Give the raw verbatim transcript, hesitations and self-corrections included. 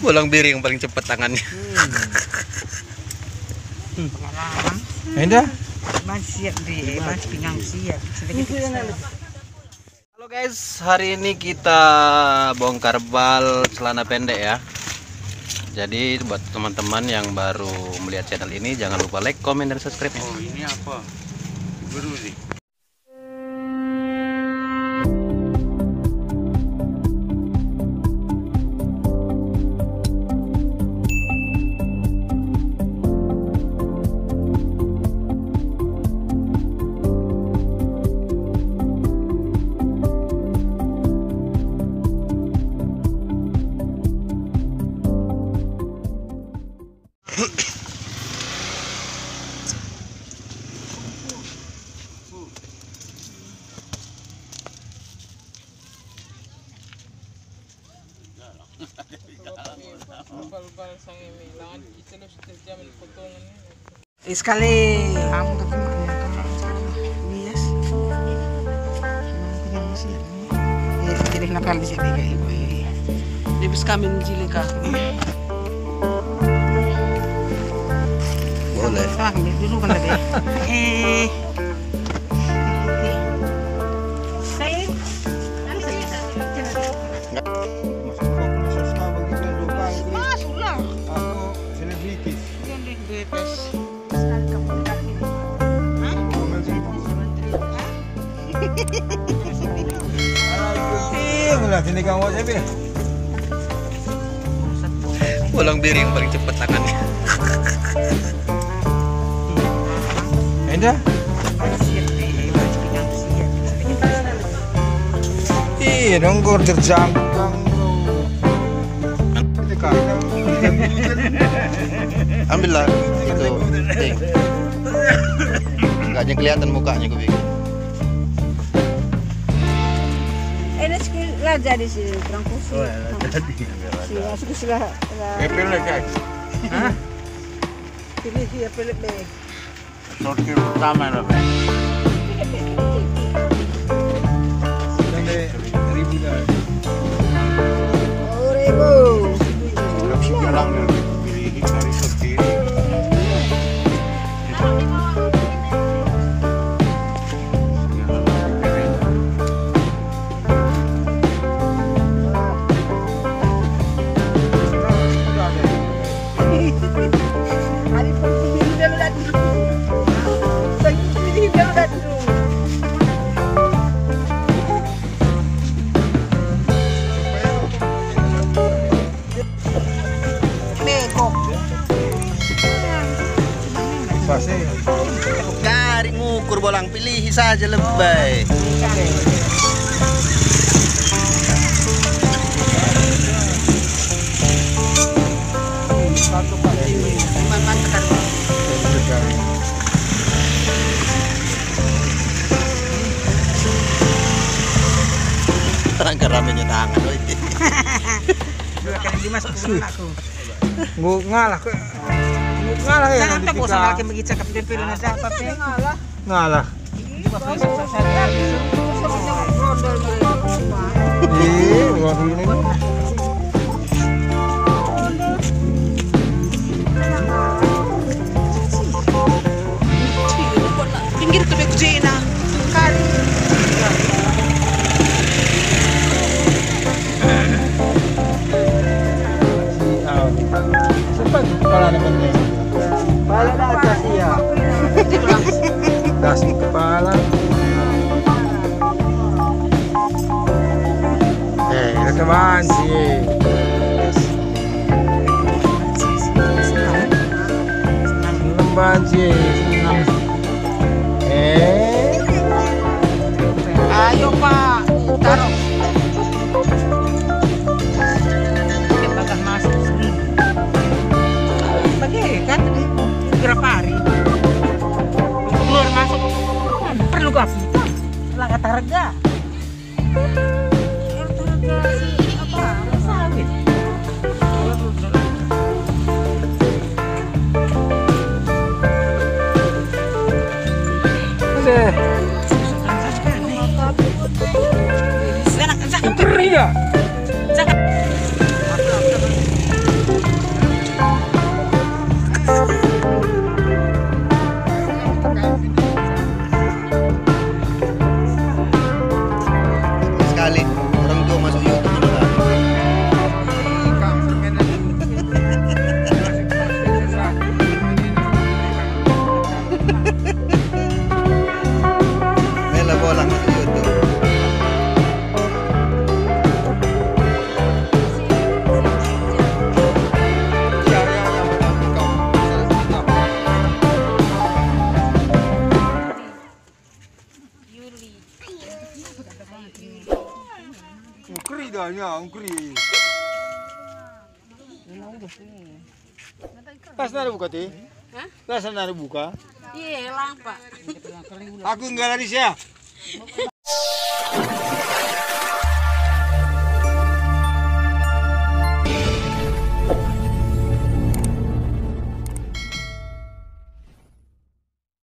Bolang biring paling cepet tangannya. Pengalaman. Endah. Ban siap di, ban pinggang siap. Sedikit. Halo guys, hari ini kita bongkar bal celana pendek ya. Jadi buat teman-teman yang baru melihat channel ini, jangan lupa like, komen, dan subscribe ya. Oh, ini apa? Guru sih. Bal-bal sang ini, langan kita lu setiap jam di potongan ini. Eh, sekali. Kamu tapi ini, yes. Yang masih. Eh, jadi nakal di sini kayak ibu ini. Dia bisa kami menjilika. Boleh. Ah, ambil dulu kan tadi. Eh. Saya. Masuklah. Aku selebritis. Iya, Ndin. Bebas. Sekali kamu dekat ini. Hah? Hah? Iya, lah, sini kamu aja, Bil. Bolang biring paling cepet tangannya. Endah. Iya, dong, gor terjang. Ambillah itu, Ting. Agaknya kelihatan mukanya, ku pikir. Ini sekolah jadi si Trangkusi. Oh, ya, jadi. Si, aku sekolah. Pilih ya, pilih B. Sortir pertama lah, Bang. Sampai seribu dah. Sepuluh ribu. Tapi jalan yang dipilih dari sortir. Garing ngukur bolang, pilih saja lebay. Angkat ramenya tangan, oi. Dua kali lima sepuluh anakku. Nguk ngalah ke. Nguk ngalah ya. Jangan tak bosan lagi bagi cakap dempel aja. Ngalah. Ngalah. Ih, waduh ini. Pinggir kedek Jena. Kali. Siapa tu kepala ni penting? Kepala dah atas dia. Kasih kepala. Eh, kita mancing. Mancing. Eh. Ayo, Pak. Taruh. Dia bakal masuk sendiri. Bagi kan tadi berapa hari? Keluar masuk. Perlu gak kita? Lah kata harga. Harga apa? Sawit. Udah. Ngeri ya? Ya, ungkri. Pas nari buka ti? Hah? Pas nari buka. Iya, lang, Pak. Aku enggak lari sia.